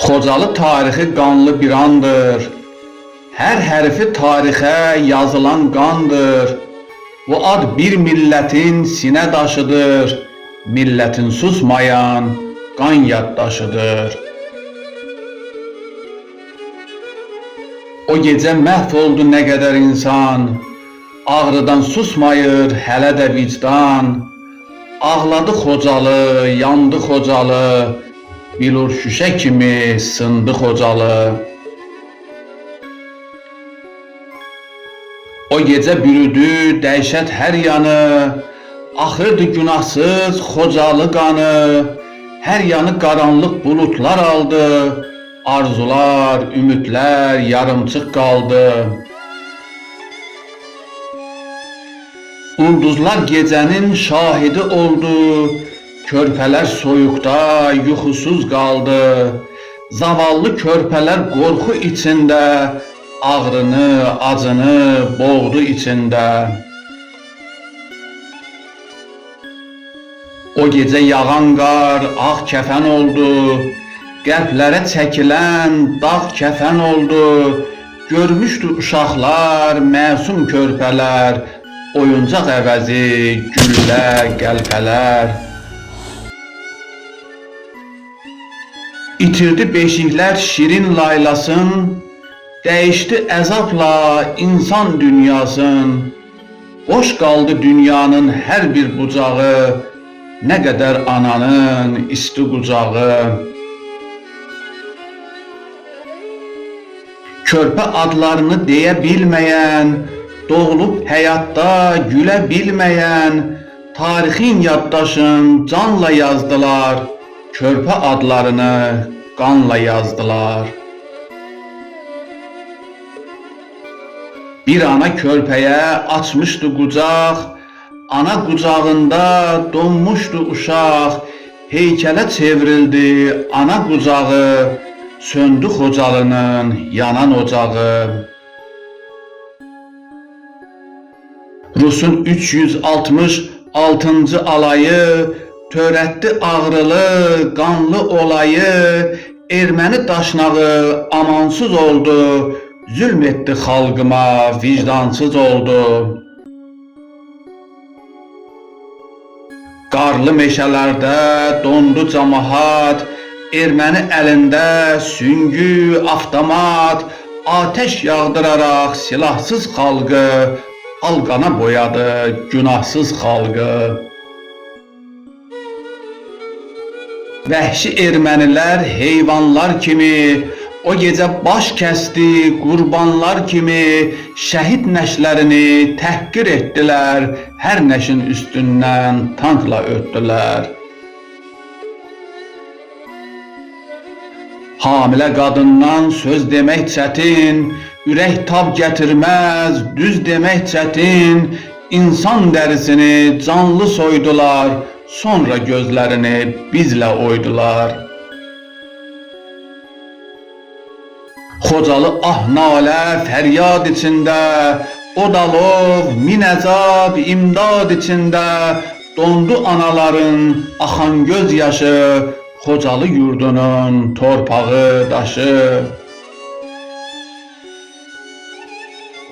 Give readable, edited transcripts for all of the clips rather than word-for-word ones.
Xocalı tarixi qanlı bir andır. Hər hərfi tarixə yazılan qandır. Bu ad bir millətin sinə daşıdır. Millətin susmayan qan yaddaşıdır. O gecə məhv oldu nə qədər insan. Ağrıdan susmayır hələ də vicdan. Ağladı Xocalı, yandı Xocalı. Bilur şüşə kimi sındı Xocalı. O gecə bürüdü dəhşət hər yanı, axırdı günahsız Xocalı qanı. Hər yanı qaranlıq buludlar aldı, arzular, ümidlər yarımçıq qaldı. Ulduzlar gecənin şahidi oldu, körpələr soyuqda yuxusuz qaldı. Zavallı körpələr qorxu içində, ağrını, acını boğdu içində. O gecə yağan qar ağ kəfən oldu, qəlblərə çəkilən dağ kəfən oldu. Görmüşdü uşaqlar, məsum körpələr, oyuncaq əvəzi güllə, qəlpələr. İtirdi beşiklər şirin laylasın, dəyişdi əzabla insan dünyasın. Boş qaldı dünyanın hər bir bucağı, nə qədər ananın isti qucağı. Körpə adlarını deyə bilməyən, doğulub həyatda gülə bilməyən, tarixin yaddaşın canla yazdılar, körpə adlarını qanla yazdılar. Bir ana körpəyə açmışdı qucaq, ana qucağında donmuşdu uşaq, heykələ çevrildi ana qucağı, söndü Xocalının yanan ocağı. Rusun 366-cı alayı törətdi ağrılı, qanlı olayı, erməni daşnağı amansız oldu, zülm etdi xalqıma, vicdansız oldu. Qarlı meşələrdə dondu camaat, erməni əlində süngü, avtomat, atəş yağdıraraq silahsız xalqı, al qana boyadı günahsız xalqı. Vəhşi ermənilər heyvanlar kimi o gecə baş kəsdi qurbanlar kimi, şəhid nəşlərini təhqir etdilər, hər nəşin üstündən tankla ötdülər. Hamilə qadından söz demək çətin, ürək tab gətirməz, düz demək çətin, insan dərisini canlı soydular, sonra gözlərini bizlə oydular. Xocalı ah nalə, fəryad içində, od alov, min əzab, imdad içində, dondu anaların axan göz yaşı, Xocalı yurdunun torpağı, daşı.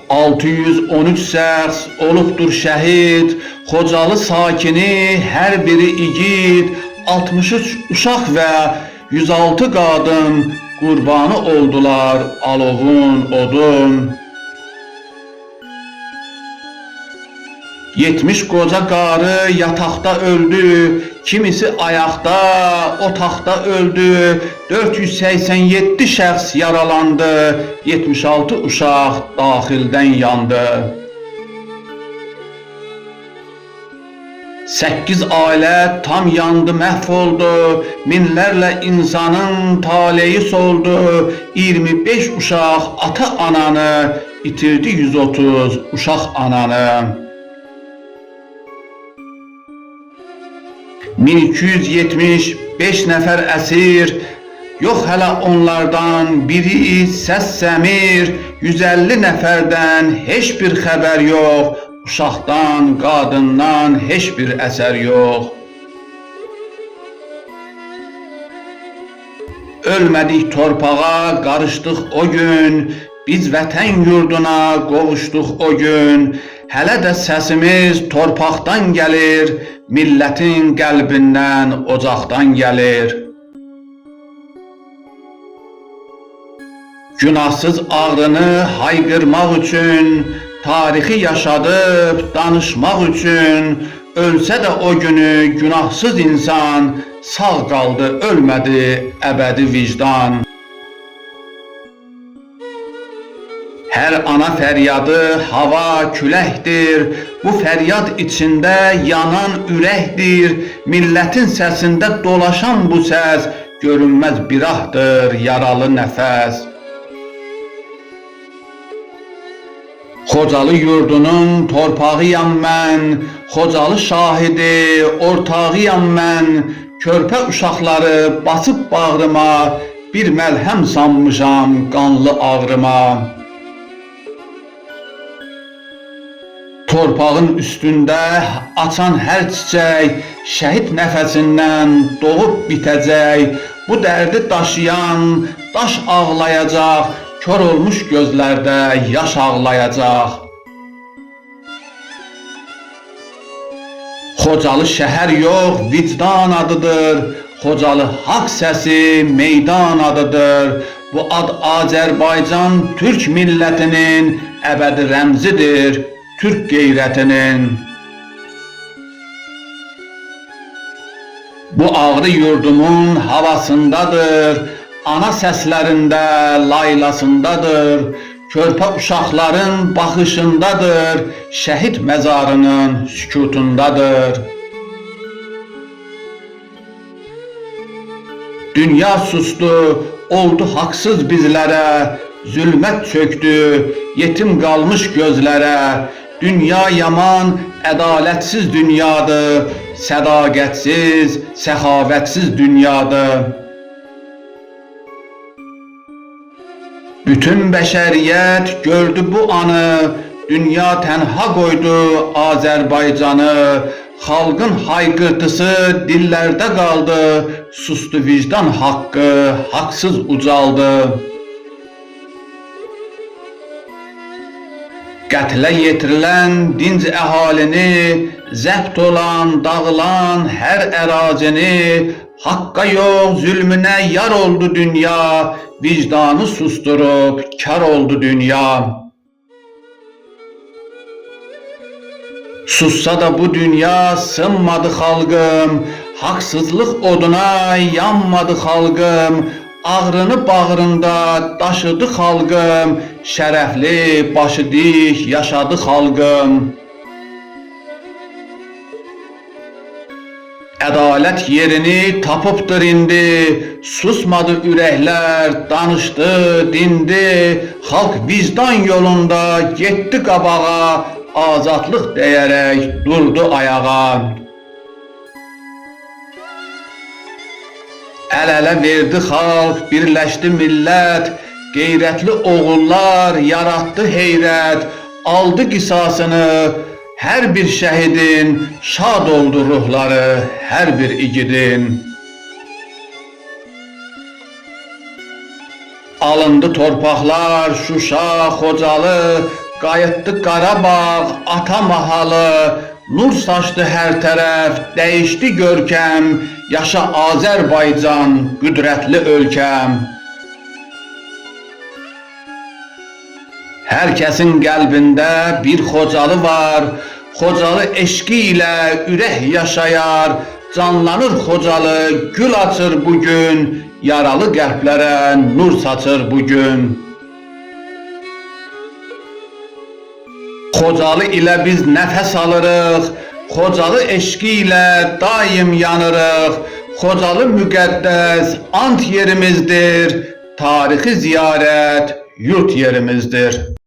613 şəxs olubdur şəhid, Xocalı sakini hər biri igid, 63 uşaq və 106 qadın qurbanı oldular alovun, odun. 70 qoca qarı yataqda öldü, kimisi ayaqda, otaqda öldü. 487 şəxs yaralandı, 76 uşaq daxildən yandı. 8 ailə tam yandı, məhv oldu, minlərlə insanın taleyi soldu. 25 uşaq ata-ananı itirdi, 130 uşaq ananı. 1275 nəfər əsir, yox hələ onlardan biri səs səmir, 150 nəfərdən heç bir xəbər yox, uşaqdan, qadından heç bir əsər yox. Ölmədik, torpağa qarışdıq o gün. Biz vətən yurduna qovuşduq o gün. Hələ də səsimiz torpaqdan gəlir, millətin qəlbindən, ocaqdan gəlir. Günahsız ağrını hayqırmaq üçün, tarixi yaşadıb danışmaq üçün, ölsə də o günü günahsız insan, sağ qaldı, ölmədi əbədi vicdan. Hər ana fəryadı hava, küləkdir, bu fəryad içində yanan ürəkdir, millətin səsində dolaşan bu səs, görünməz bir ahdır, yaralı nəfəs. Xocalı yurdunun torpağıyam mən, Xocalı şahidi, ortağıyam mən, körpə uşaqları basıb bağrıma, bir məlhəm sanmışam qanlı ağrıma. Torpağın üstündə açan hər çiçək, şəhid nəfəsindən doğub bitəcək. Bu dərdi daşıyan daş ağlayacaq, kör olmuş gözlərdə yaş ağlayacaq. Xocalı şəhər yox, vicdan adıdır. Xocalı haqq səsi, meydan adıdır. Bu ad Azərbaycan Türk millətinin əbədi rəmzidir, Türk qeyrətinin. Bu ağrı yurdumun havasındadır, ana səslərində, laylasındadır, körpə uşaqların baxışındadır, şəhid məzarının sükutundadır. Dünya sustu, oldu haqsız bizlərə, zülmət çöktü, yetim qalmış gözlərə. Dünya yaman, ədalətsiz dünyadır, sədaqətsiz, səxavətsiz dünyadır. Bütün bəşəriyyət gördü bu anı, dünya tənha qoydu Azərbaycanı. Xalqın hayqırtısı dillərdə qaldı, sustu vicdan haqqı, haqsız ucaldı. Qətlə yetirilən dinc əhalini, zəbt olan, dağılan hər ərazini, haqqa yox, zülmünə yar oldu dünya, vicdanı susturub kar oldu dünya. Sussa da bu dünya sınmadı xalqım, haqsızlıq oduna yanmadı xalqım, ağrını bağrında daşıdı xalqım, şərəfli, başı dik yaşadı xalqım. Ədalət yerini tapıbdır indi, susmadı ürəklər, danışdı, dindi, xalq vicdan yolunda getdi qabağa, azadlıq deyərək durdu ayağa. Əl-ələ verdi xalq, birləşdi millət, qeyrətli oğullar yaratdı heyrət, aldı qisasını hər bir şəhidin, şad oldu ruhları hər bir igidin. Alındı torpaqlar, Şuşa, Xocalı, qayıtdı Qarabağ, ata mahalı, nur saçdı hər tərəf, dəyişdi görkəm, yaşa Azərbaycan, qüdrətli ölkəm. Hər kəsin qəlbində bir Xocalı var, Xocalı eşqi ilə ürək yaşayar, canlanır Xocalı, gül açır bugün, yaralı qəlblərə nur saçır bugün. Xocalı ilə biz nəfəs alırıq, Xocalı eşqi ilə daim yanırıq, Xocalı müqəddəs ant yerimizdir, tarixi ziyarət yurt yerimizdir.